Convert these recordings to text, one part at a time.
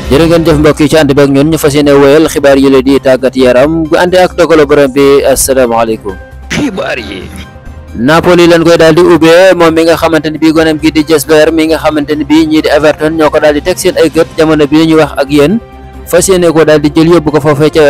jërë ngeen jëf mbokk yi ci ànd beeg ñun ñu fas yéene wéyal xibaar yi la di tàggat yaram bu àndee ak dogalu borom bi asalaamaaleykum. xibaar yi. Napoli lañ koy daal di ubbee moom mi nga xamante ni bii gonem gi di Jesper mi nga xamante ni bii ñii di Everton ñoo ko daal di teg seen ay gët jamono bii ñu wax ak yéen fas yéene ko daal di jël yóbbu ko foofee ca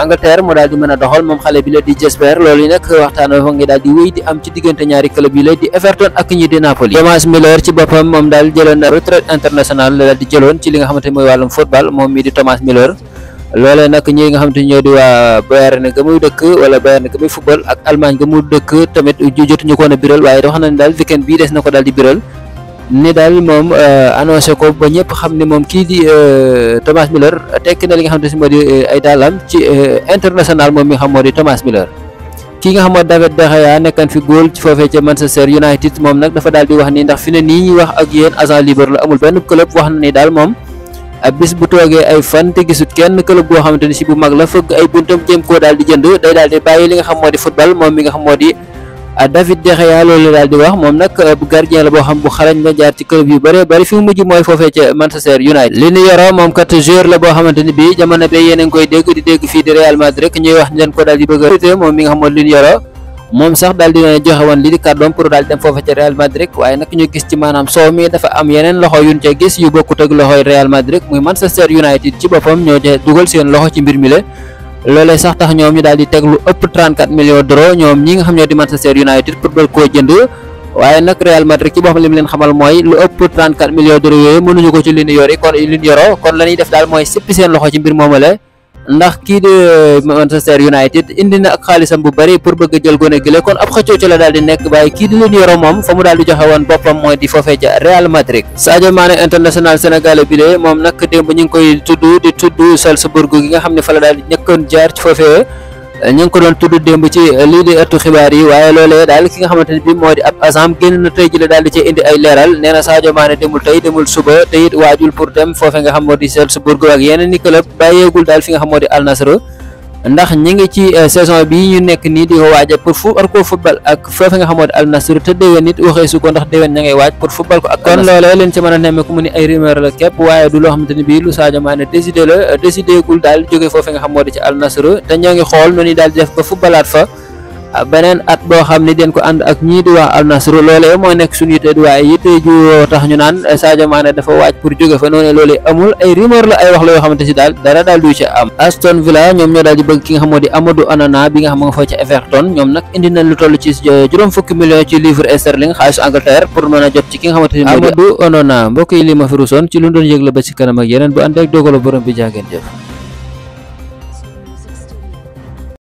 Angleterre mu daal di mën a doxal moom xale bi la di Jesper loolu yi nag waxtaan fa ngi daal di wéy di am ci diggante ñaari club yi la di Everton ak ñi di Napoli. Thomas Müller ci boppam moom daal jëloon na retraite internationale la daal di jëloon ci li nga xamante ni mooy wàllum football moom mii di Thomas Müller loolee nag ñi nga xamante ni ñoo di waa Bayern ga muy dëkk wala Bayern ga muy football ak Allemagne ga mu dëkk tamit jotuñu ko woon a biral waaye wax na ne daal weekend bii des na ko daal di biral ni daal moom annoncé ko ba ñëpp xam ne moom kii di Thomas Müller tekki na li nga xamante ni moo di ay daalam ci international moom mi nga xam moo di Thomas Müller. kii nga xam moo David De Gea nekkan fi góol ci foofee ca Manchester United moom nag dafa daal di wax ni ndax fi ne nii ñuy wax ak yéen agent libre la amul benn club wax na ni daal moom bis bu toogee ay fan te gisut kenn club boo xamante ni si bu mag la fëgg ay buntam jéem koo daal di jënd day daal di bàyyi li nga xam moo di football moom mi nga xam moo di David De Gea loolu daal di wax moom nag bu gardien la boo xam bu xarañ la jaar ci club yu bëri bëri fi mu mujj mooy foofee ca Manchester United. li ñu yoroo moom kat joueur la boo xamante ni bii jamono bi yéen a ngi koy dégg fii di Real Madrid ñuy wax ñu leen ko daal di bëgg a moom mi nga xam moo li ñu yoroo moom sax daal dina joxe woon lii di kàddoom pour daal dem foofa ca Real Madrid waaye nag ñu gis ci maanaam soow mi dafa am yeneen loxo yuñ ca gis yu bokkut ak loxoy Real Madrid muy Manchester United ci boppam ñoo ca dugal seen loxo ci mbir mi la loolee sax tax ñoom ñu daal di teg lu ëpp 34 millions d'euros ñoom ñi nga xam ñoo di Manchester United pour bëgg koo jënd waaye nag Real Madrid ci boppam li mu leen xamal mooy lu ëpp 34 millions d'euros yooyu mënuñu ko ci li ñu yori kon li ñu yoroo kon la ñuy def daal mooy sippi seen loxo ci mbir moomale ndax kii di Manchester United indi na ak xaalisam bu bari pour bëgg a jël gone gi la kon ab xëccoo ci la daal di nekk waaye kii di leen yoro moom fa mu daal di joxe woon boppam mooy di foofee ca Real Madrid. Sadio Mané international sénégalais bi de moom nag démb ñu ngi koy tudd Salzbourg gi nga xam ne fa la daal di ñëkkoon jaar ci foofee ñu ngi ko doon tudd démb ci lii di ëttu xibaar yi waaye loolee daal ki nga xamante ne bii moo di ab agent génn na tey ji la daal di ci indi ay leeral nee na Sadio Mané demul tey demul suba te it waajul pour dem foofe nga xam moo di Salzbourg ak yeneen i club bàyyeegul daal fi nga xam moo di Al Nassr ndax ñi ngi ci saison bii ñu nekk nii di ko waaja pour football ak foofe nga xam moo di Al Nassr te déwén nit waxee su ko ndax déwén ña ngay waaj pour football ko ak kon loolee leen ci mën a nemmeeku mu ni ay rumeur la képp waaye du loo xamante ni bii lu Sadio Mané décidé gul daal jóge foofe nga xam moo di ci Al Nassr te ñoo ngi xool noonu daal di def ba footballaat fa beneen at boo xam ne den ko ànd ak ñii di waa Al Nassr loolee moo nekk suñu yitte waaye yitte ju tax ñu naan Sadio Mané dafa waaj pour jóge fa noonu loolee amul ay rumeur la ay wax la yoo xamante si daal dara daal du ci am. Aston Villa ñoom ñoo daal di bëgg ki nga xam moo di Amadou Onana bi nga xam nga fa ci Everton ñoom nag indi nañ lu toll ci juróom fukki millions ci livre sterling xaalisu Angleterre pour mën a jot ci ki nga xamante ni Amadou Onana mbokk yi li ma fi rusoon ci lu doon yëgle ba ci kanam ak yeneen bu ànd ak dogalu borom bi jaageen jëf